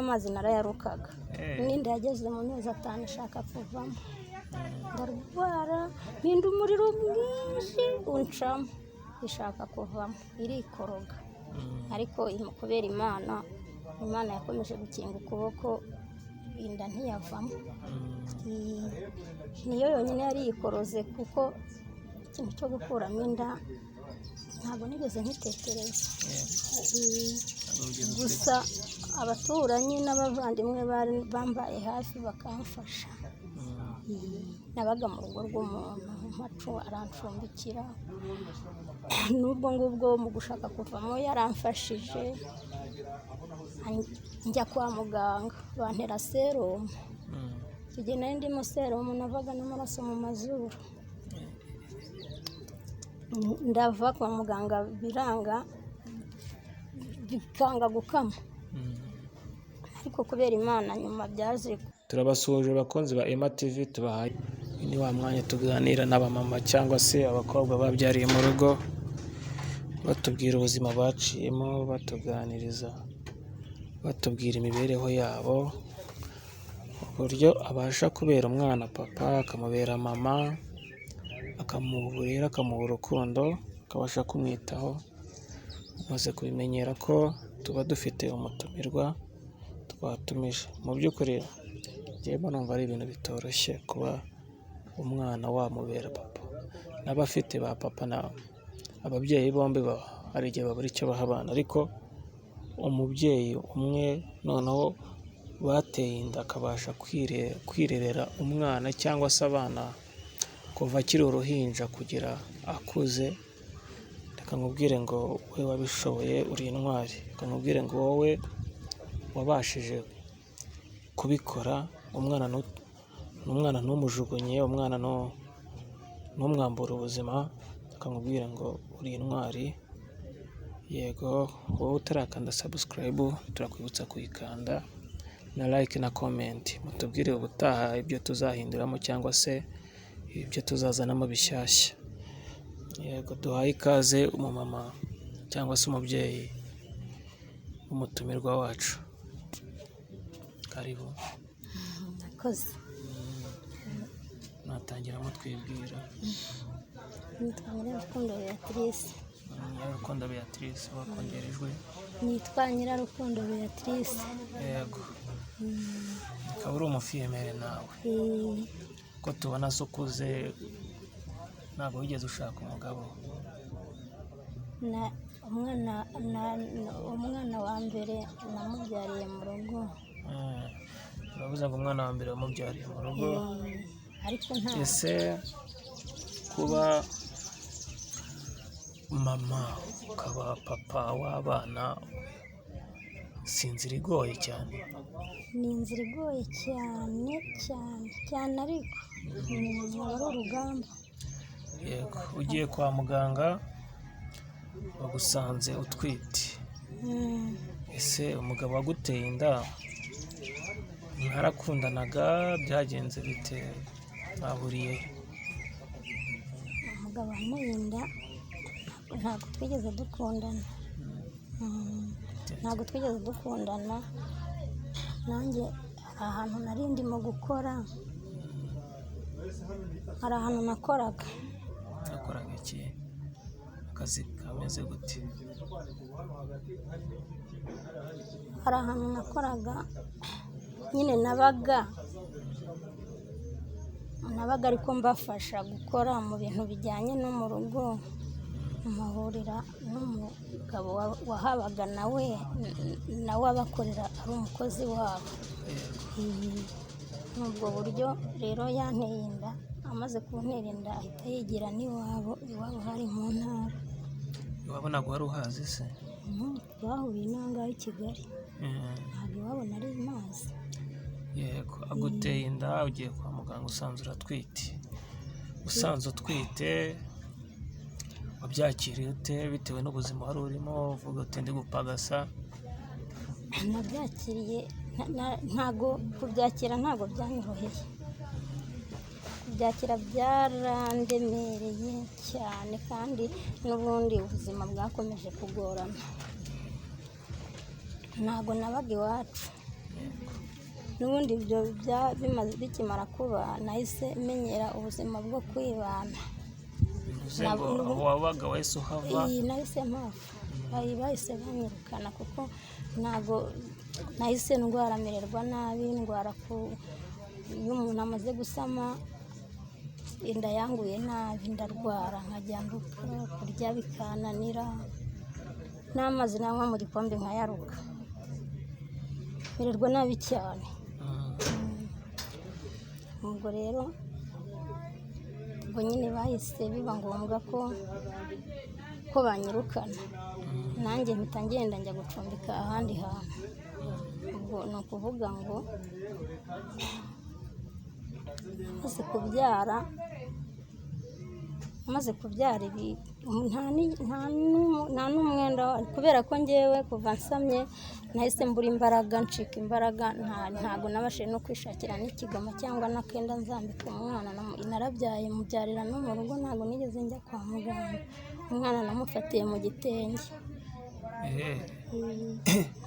N'amazi narayarukaga. N'inda yageze mu mezi 5 ishaka kuvamo, ndarwara, mpinda umuriro mwinshi uncamo, ishaka kuvamo irikoroga. Ariko kubera Imana, Imana yakomeje gukinga ukuboko, inda ntiyavamo. Niyo yonyine yari yikoroze, kuko ikintu cyo gukuramo inda ntabwo nigeze nkitekereza. Gusa abaturanyi n'abavandimwe bari bambaye hafi bakamfasha. Nabaga mu rugo rw'umuntu mpacu, arancumbikira. N'ubwo ngubwo mu gushaka kuvamo yaramfashije, njya kwa muganga bantera serumu. Icyo gihe nari ndimo serumu, navaga n'amaraso mu mazuru. Ndava kwa muganga biranga, bikanga gukama, ariko kubera Imana nyuma byaje. Turabasuhuje abakunzi ba Ema TV, tubahaye ni wa mwanya tuganira n'abamama cyangwa se abakobwa babyariye mu rugo, batubwira ubuzima baciyemo, batuganiriza, batubwira imibereho yabo, uburyo abasha kubera umwana papa, akamubera mama, akamuha uburere, akamuha urukundo, akabasha kumwitaho. Umaze kubimenyera ko tuba dufite umutumirwa twatumije. Mu by'ukuri njyewe mba numva ari ibintu bitoroshye kuba umwana wamubera papa, n'abafite ba papa na ababyeyi bombi hari igihe babura icyo baha abana, ariko umubyeyi umwe noneho bateye inda akabasha kwirerera umwana cyangwa se abana kuva akiri uruhinja kugera akuze, reka nkubwire ngo wowe wabishoboye, uri intwari. Reka nkubwire ngo wowe wabashije kubikora, umwana ntumujugunye, umwana ntumwambure ubuzima, reka nkubwire ngo uri intwari. Yego, wowe utarakanda subscribe turakwibutsa kuyikanda na like na comment, mutubwire ubutaha ibyo tuzahinduramo cyangwa se ibyo tuzazanamo bishyashya. Yego, duhaye ikaze umumama cyangwa se umubyeyi w'umutumirwa wacu, karibu. Murakoze. Natangira mutwibwira. Nitwa Nyirarukundo Beatrice. Nyirarukundo Beatrice, wakongera ijwi. Nitwa Nyirarukundo Beatrice. Yego, ukaba uri umufiyemere nawe? Eh. Ko tubona se ukuze, ntabwo wigeze ushaka umugabo? Na umwana umwana wa mbere namubyariye mu rugo. Uravuze ngo umwana wa mbere wamubyariye mu rugo? Eh, ariko nta Ese kuba mama ukaba papa w'abana si inzira igoye cyane? Ni inzira igoye cyane cyane cyane, ariko aba ari urugamba. Yego, ugiye kwa muganga bagusanze utwite. Ese umugabo waguteye inda mwarakundanaga, byagenze bite, mwahuriye he? Umugabo wanteye inda ntabwo twigeze dukundana. Ntabwo twigeze dukundana. Nanjye hari ahantu nari ndimo gukora, hari ahantu nakoraga. Yakoraga iki, akazi kameze gute? Hari ahantu nakoraga nyine, nabaga ariko mbafasha gukora mu bintu bijyanye no mu rugo, mpahurira n'umugabo wahabaga, nawe abakorera ari umukozi wabo. Ni ubwo buryo rero yanteye inda. Amaze kuntera inda ahita yigira n'iwabo, iwabo hari mu ntara. Iwabo ntabwo wari uhazi se? Twahuriye inaha i Kigali. Ntabwo iwabo nari mpazi. Yego, aguteye inda, ugiye kwa muganga usanze uratwite. Usanze utwite wabyakiriye ute, bitewe n'ubuzima wari urimo uvuga uti ndi gupagasa? Nabyakiriye ntago kubyakira ntabwo byanyoroheye. Kubyakira byarandemereye cyane, kandi n'ubundi ubuzima bwakomeje kugorana. Ntabwo nabaga iwacu. N'ubundi ibyo bikimara kuba nahise menyera ubuzima bwo kwibana. Bivuze ngo aho wabaga wahise uhava? Iyi nahise mpava, bahise banyirukana kuko ntago nahise ndwara, mererwa nabi, ndwara ku iyo umuntu amaze gusama inda yanguye nabi, ndarwara nkajya nduka, kurya bikananira, n'amazi nanywa mu gikombe nkayaruka, mererwa nabi cyane. Ubwo rero ubwo nyine bahise biba ngombwa ko banyirukana, nanjye mpita ngenda njya gucumbika ahandi hantu. Ubwo ni ukuvuga ngo maze kubyara ibi nta n'umwenda, kubera ko ngewe kuva nsamye nahise mbura imbaraga, ncika imbaraga, ntago nabashije no kwishakira n'ikigoma cyangwa n'akenda nzambika umwana. Narabyaye mubyarira no mu rugo, ntago nigeze njya kwa muganga, umwana namufatiye mu gitenge.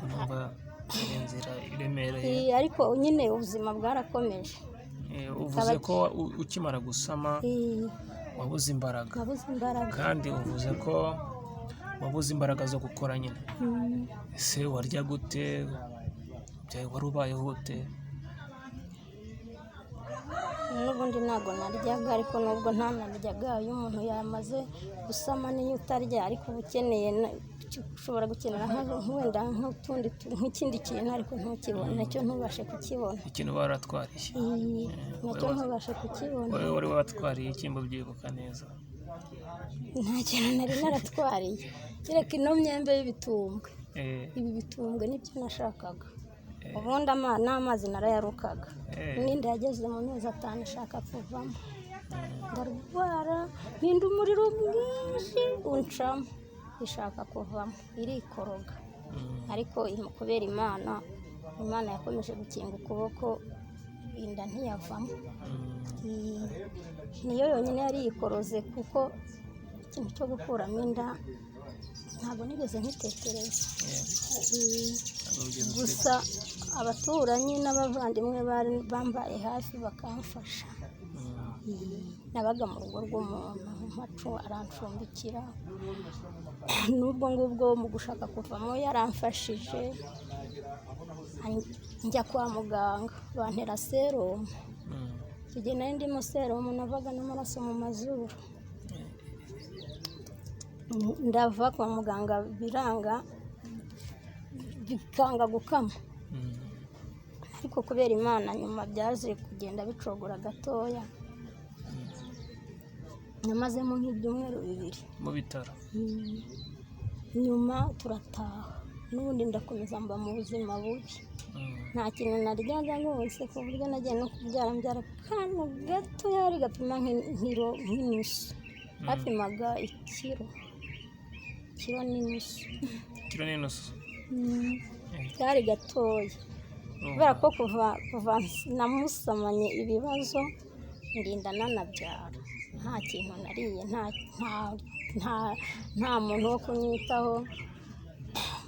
Urumva ari inzira iremereye. Ariko nyine ubuzima bwarakomeje. Uvuze ko ukimara gusama wabuze imbaraga. Nabuze imbaraga. Kandi uvuze ko wabuze imbaraga zo gukora nyine. Ese warya gute? Wari ubayeho ute? N'ubundi ntabwo naryaga, ariko nubwo ntanaryaga, iyo umuntu yamaze gusama niyo utarya ariko uba ukeneye, ushobora gukenera wenda nk'utundi nk'ikindi kintu ariko ntukibone, nacyo ntubashe kukibona. Ikintu uba waratwariye. Nacyo ntubashe kukibona. Wowe wari watwariye iki mbyibuka neza? Nta kintu nari naratwariye, kereka ino myembe y'ibitumbwe. Ibi bitumbwe nibyo nashakaga. Ubundi n'amazi narayarukaga. N'inda yageze mu mezi 5 ishaka kuvamo, ndarwara mpinda umuriro mwinshi uncamo, ishaka kuvamo irikoroga. Ariko kubera Imana, Imana yakomeje gukinga ukuboko, inda ntiyavamo. Niyo yonyine yari yikoroze, kuko ikintu cyo gukuramo inda ntabwo nigeze nkitekereza. Gusa abaturanyi n'abavandimwe bari bambaye hafi bakamfasha. Nabaga mu rugo rw'umuntu mpacu arancumbikira, n'ubwo ngubwo mu gushaka kuvamo yaramfashije, njya kwa muganga bantera serumu. Icyo gihe nari ndimo serumu, navaga n'amaraso mu mazuru. Ndava kwa muganga biranga, bikanga gukama. Ariko kubera Imana nyuma byaje kugenda bicogora gatoya. Namazemo nk'ibyumweru 2 mu bitaro. Nyuma turataha, n'ubundi ndakomeza mba mu buzima bubi. Nta kintu naryaga rwose, ku buryo nagiye no kubyara mbyara akantu gatoya gapima nk'iro nk'inusu. Bapimaga ikiro, ikiro n'inusu. Ikiro n'inusu. Byari gatoya. Kubera ko kuva namusamanye ibibazo, ndinda nanabyara nta kintu nariye, nta muntu wo kunyitaho.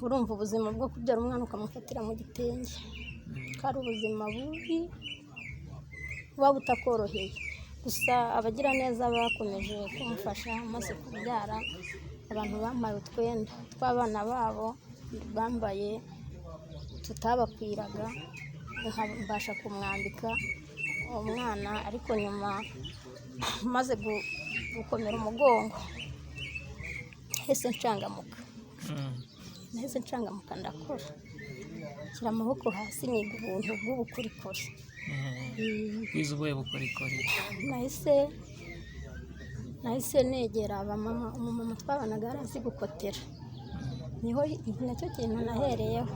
Urumva ubuzima bwo kubyara umwana ukamufatira mu gitenge, ko ari ubuzima bubi buba butakoroheye. Gusa abagiraneza bakomeje kumfasha, maze kubyara abantu bampaye utwenda tw'abana babo bambaye tutabakwiraga, mbasha kumwambika umwana. Ariko nyuma maze gukomera umugongo nahise nshangamuka. Nahise nshangamuka ndakora, nshyira amaboko hasi, niga ubuntu bw'ubukorikori. Wize ubuhe bukorikori? Nahise negera abamama, umumama twabanaga yari azi gukotera, niho nacyo kintu nahereyeho,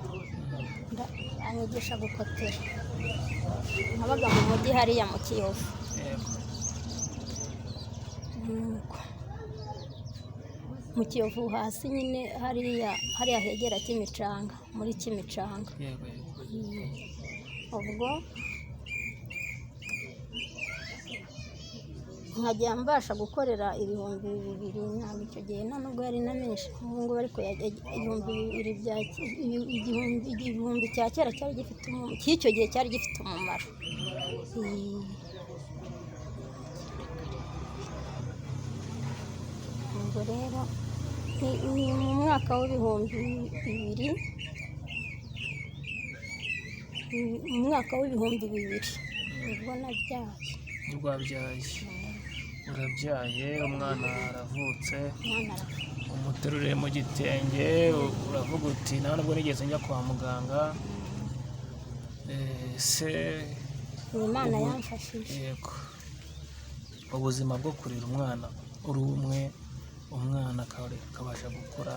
anyigisha gukotera. Nabaga mu mujyi hariya mu Kiyovu. Mu Kiyovu hasi nyine hariya hegera Kimicanga, muri Kimicanga. Ubwo Nkajya mbasha gukorera 2000, ntabwo icyo gihe nta nubwo yari na menshi nk'ubu ngubu, ariko 2000 bya igihumbi cya kera cyari gifite cy'icyo gihe cyari gifite umumaro. Ubwo rero ni mu mwaka w'2000, mu mwaka w'2000 nibwo nabyaye. Nibwo wabyaye, urabyaye, umwana aravutse, Umwana aravutse. Umuterure mu gitenge, uravuga uti nta nubwo nigeze njya kwa muganga. Se Ni Imana yamfashije. Yego, ubuzima bwo kurera umwana uri umwe, umwana akabasha gukura,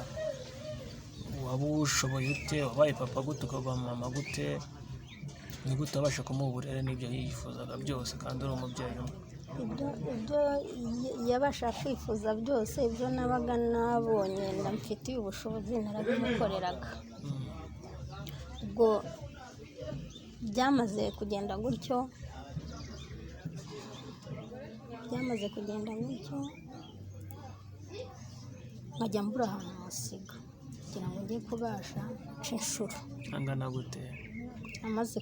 waba ushoboye ute? Wabaye papa gute, ukaba mama gute? Ni gute wabasha kumuha uburere n'ibyo yifuzaga byose kandi uri umubyeyi umwe? Ibyo yabasha kwifuza byose, ibyo nabaga nabonye ndamfitiye ubushobozi narabimukoreraga. Ubwo byamaze kugenda gutyo, nkajya mbura ahantu musiga kugira ngo njye kubasha guca inshuro. Angana gute? Amaze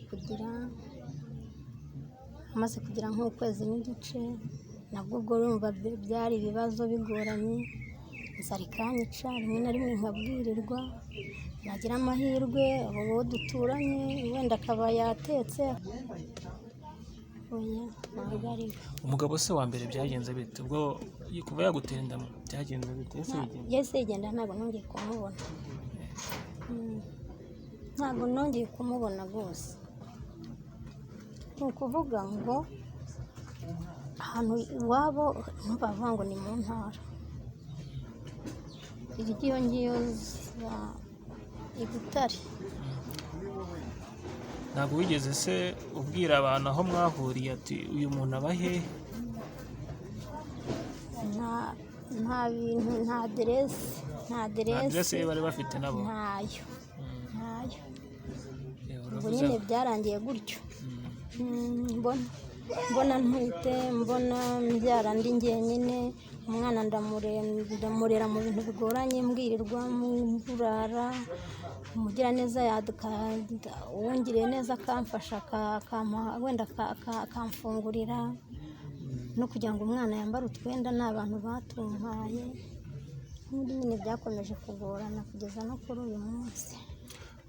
kugira nk'ukwezi n'igice, nabwo ubwo urumva byari ibibazo bigoranye, inzara ikanyica, rimwe na rimwe nkabwirirwa, nagira amahirwe uwo duturanye wenda akaba yatetse. Oya, ntabwo ari we. Umugabo se wa mbere byagenze bite? Ubwo kuva yagutera inda byagenze bite? Ese yigenza? Yahise yigenda, ntabwo nongeye kumubona. Ntabwo nongeye kumubona rwose. Ni ukuvuga ngo ahantu iwabo ntubavuga ngo ni mu ntara, iryo ngiyo za i Butare. Ntabwo wigeze se ubwira abantu aho mwahuriye ati uyu muntu aba hehe? Nta bintu, nta aderesi, nta Nta aderesi. aderesi ye bari bafite nabo? Ntayo, ntayo. Ubwo Uravuze nyine byarangiye gutyo. Mbona ntwite, mbona mbyara ndi njyenyine, umwana ndamurera mu bintu bigoranye, mbwirirwa mburara, umugiraneza uwungiriye neza akamfasha, akampa wenda akamfungurira, no kugira ngo umwana yambare utwenda ni abantu batumpaye. N'ubundi nyine byakomeje kugorana kugeza no kuri uyu munsi.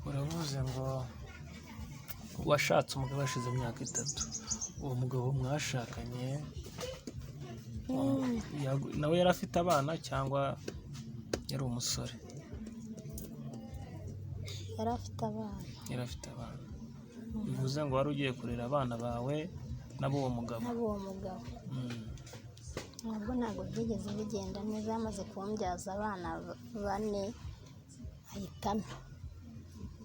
Uravuze ngo washatse umugabo hashize imyaka 3, uwo mugabo mwashakanye nawe yari afite abana cyangwa yari umusore? Yari afite abana. Yari afite abana, bivuze ngo wari ugiye kurera abana bawe n'ab'uwo mugabo? N'ab'uwo mugabo. Ntabwo byigeze bigenda neza, yamaze kumbyaza abana 4 ahitana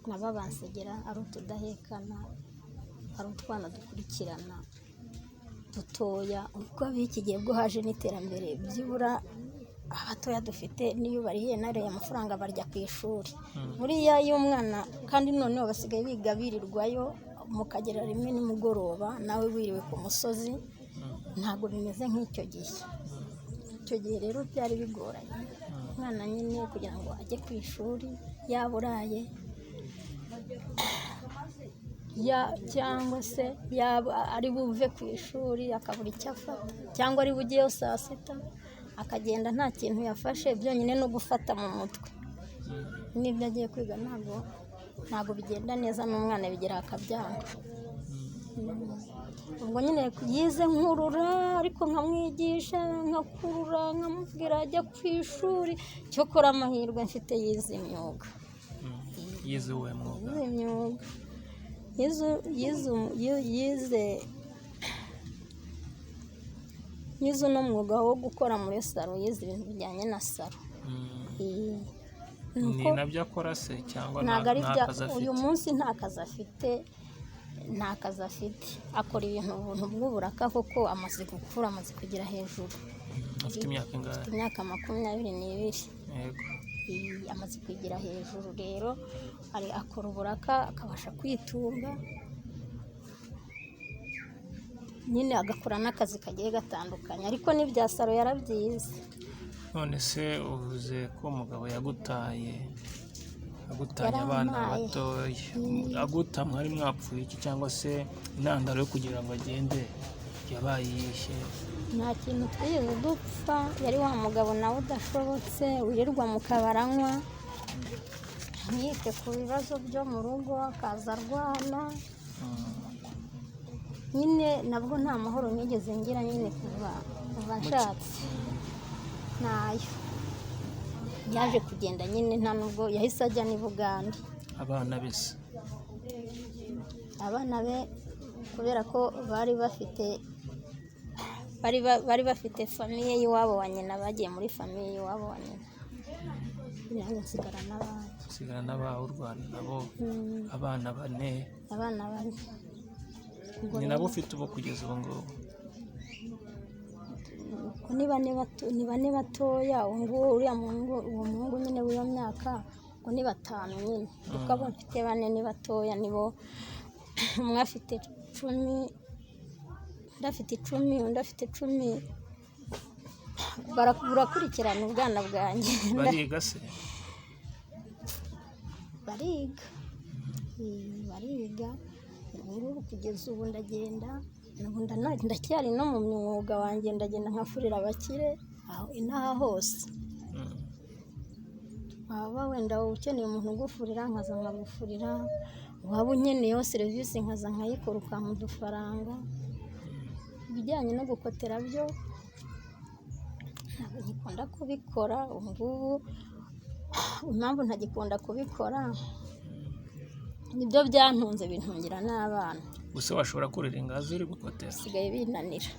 nabo bansigira ari utudahekana, ari utwana dukurikirana dutoya. Ubwo ab'iki gihe bwo haje n'iterambere, byibura abatoya dufite niyo barihiye n'ariya mafaranga barya ku ishuri. Buriya iyo umwana kandi noneho basigaye biga birirwayo, mukagera rimwe nimugoroba nawe wiriwe ku musozi, ntabwo bimeze nk'icyo gihe. Icyo gihe rero byari bigoranye, umwana nyine kugira ngo ajye ku ishuri yaburaye, cyangwa se yaba ari buve ku ishuri akabura icyo afata, cyangwa ari bujyeyo saa sita akagenda nta kintu yafashe, byonyine no gufata mu mutwe n'ibyo agiye kwiga ntabwo bigenda neza, n'umwana bigera akabyanga. Ubwo nyine yize nkurura, ariko nkamwigisha nkakurura, nkamubwira ajya ku ishuri. Cyokora amahirwe mfite yize imyuga. Yize uwuhe mwuga? Yize imyuga, yize uno mwuga wo gukora muri salo, yize ibintu bijyanye na salo. Ni nabyo akora se cyangwa Ntabwo ari nta bya kazi afite? Uyu munsi nta kazi afite, nta kazi afite, akora ibintu ubuntu bw'uburaka kuko amaze gukura, amaze kugera hejuru. Afite imyaka ingahe? Afite imyaka 22. Yego. Amaze kwigira hejuru rero, akora uburaka akabasha kwitunga. Nyine agakora n'akazi kagiye gatandukanye, ariko n'ibya salo yarabyize. None se uvuze ko umugabo yagutaye, agutanye abana Yarampaye. batoya, aguta mwari mwapfuye iki, cyangwa se intandaro yo kugira ngo agende yabaye iyihe? Nta kintu twigeze dupfa, yari wa mugabo nawe udashobotse, wirirwa mu kabari anywa, ntiyite ku bibazo byo mu rugo, akaza arwana. Nyine nabwo nta mahoro nigeze ngira nyine kuva nshatse, ntayo. Yaje kugenda nyine, nta nubwo yahise ajya n'i Bugande. Abana bese? Abana be kubera ko bari bafite famille y'iwabo wa nyina, bagiye muri famille y'iwabo wa nyina, nanjye nsigara n'abandi. Usigara n'abawe urwana nabo? Abana bane? Abana bane. Ubwo Ni rero nabo ufite ubu kugeza ubu ngubu? Ubwo ni bane batoya, uwo nguwo, uriya muhungu, uwo muhungu nyine w'iyo myaka, ubwo ni batanu nyine, kuko abo mfite bane ni batoya, nibo umwe afite 10, undi afite 10, undi afite 10, burakurikirana ubwana bwanjye. Bariga se? Bariga. Bariga ubu ngubu, kugeza ubu ndagenda, ubu ndacyari no mu mwuga wanjye, ndagenda nkafurira abakire aho inaha hose. Waba wenda ukeneye umuntu ugufurira, nkaza nkagufurira, waba unkeneyeho serivisi nkaza nkayikora, ukampa udufaranga. Ibijyanye no gukotera byo ntabwo nkikunda kubikora ubu ngubu. Impamvu ntagikunda kubikora, nibyo byantunze, bintungira n'abana. Gusa washobora kurira ingazi uri gukotera? Bisigaye binanira.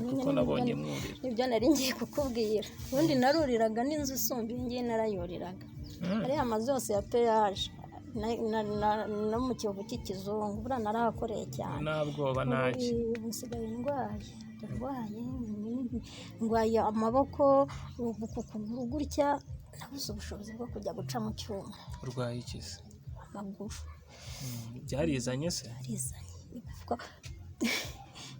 Kuko nabonye mwurira. Nibyo nari ngiye kukubwira. Ubundi naruriraga n'inzu isumba iyi ngiyi, narayuriraga. Ariya mazu yose ya peyaje no mu Kiyovu cy'ikizungu, buriya narahakoreye cyane. Nta bwoba ntacyo? Ubu nsigaye ndwaye, ndarwaye, ndwaye amaboko, ubu ku kuguru gutya, nabuze ubushobozi bwo kujya guca mu cyuma. Urwaye iki se? Amaguru. Byarizanye se? Arizanye.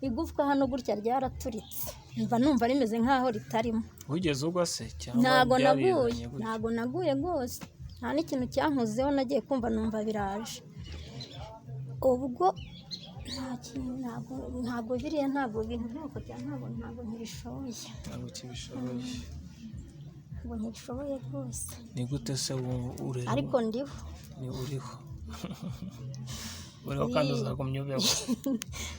Igufwa hano gutya ryaraturitse, mva numva rimeze nk'aho ritarimo. Wigeze ugwa se cyangwa Ntago naguye. byarizanye gutya? Ntago naguye rwose, nta n'ikintu cyankozeho, nagiye kumva numva biraje. Ubwo nta kintu, ntabwo biriya, ntabwo ibintu by'uko ntabwo nkibishoboye. Ntabwo ukibishoboye? Ntabwo nkibishoboye rwose. Ni gute se wumva urera? Ariko ndiho. Ni uriho, uriho kandi uzagumya ubeho.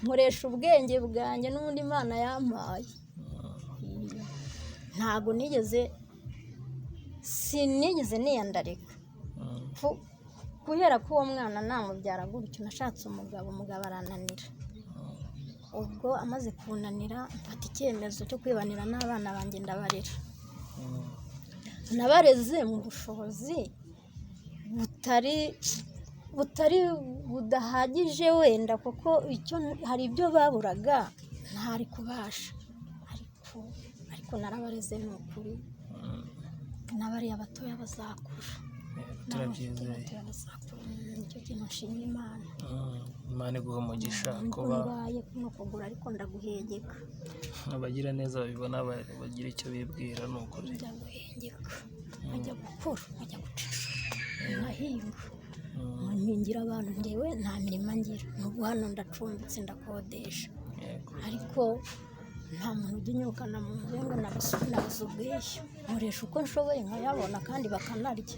Nkoresha ubwenge bwanjye n'ubundi Imana yampaye. Ntabwo nigeze, sinigeze niyandarika. Guhera ko uwo mwana namubyara gutyo, nashatse umugabo, umugabo arananira. Ubwo amaze kunanira, mfata icyemezo cyo kwibanira n'abana banjye, ndabarera. Nabareze mu bushobozi butari budahagije wenda, kuko icyo hari ibyo baburaga ntari kubasha, ariko narabareze, ni ukuri. N'abariya batoya bazakura. Turabyizeye. Batoya bazakura. Nicyo kintu nshima Imana. Imana iguha umugisha. Nubwo Kuba ndwaye kuno kuguru, ariko ndaguhengeka. Abagira neza babibona bagira icyo bibwira, ni ukuri. Ndaguhengeka, nkajya gukora, nkajya guca inshuro, nkahinga, nkingira abantu. Njyewe nta mirima ngira, n'ubu hano ndacumbitse, ndakodesha. Ariko nta muntu ujya unyirukana mu nzu ye ngo nabuze ubwishyu. Nkoresha uko nshoboye nkayabona kandi bakanarya.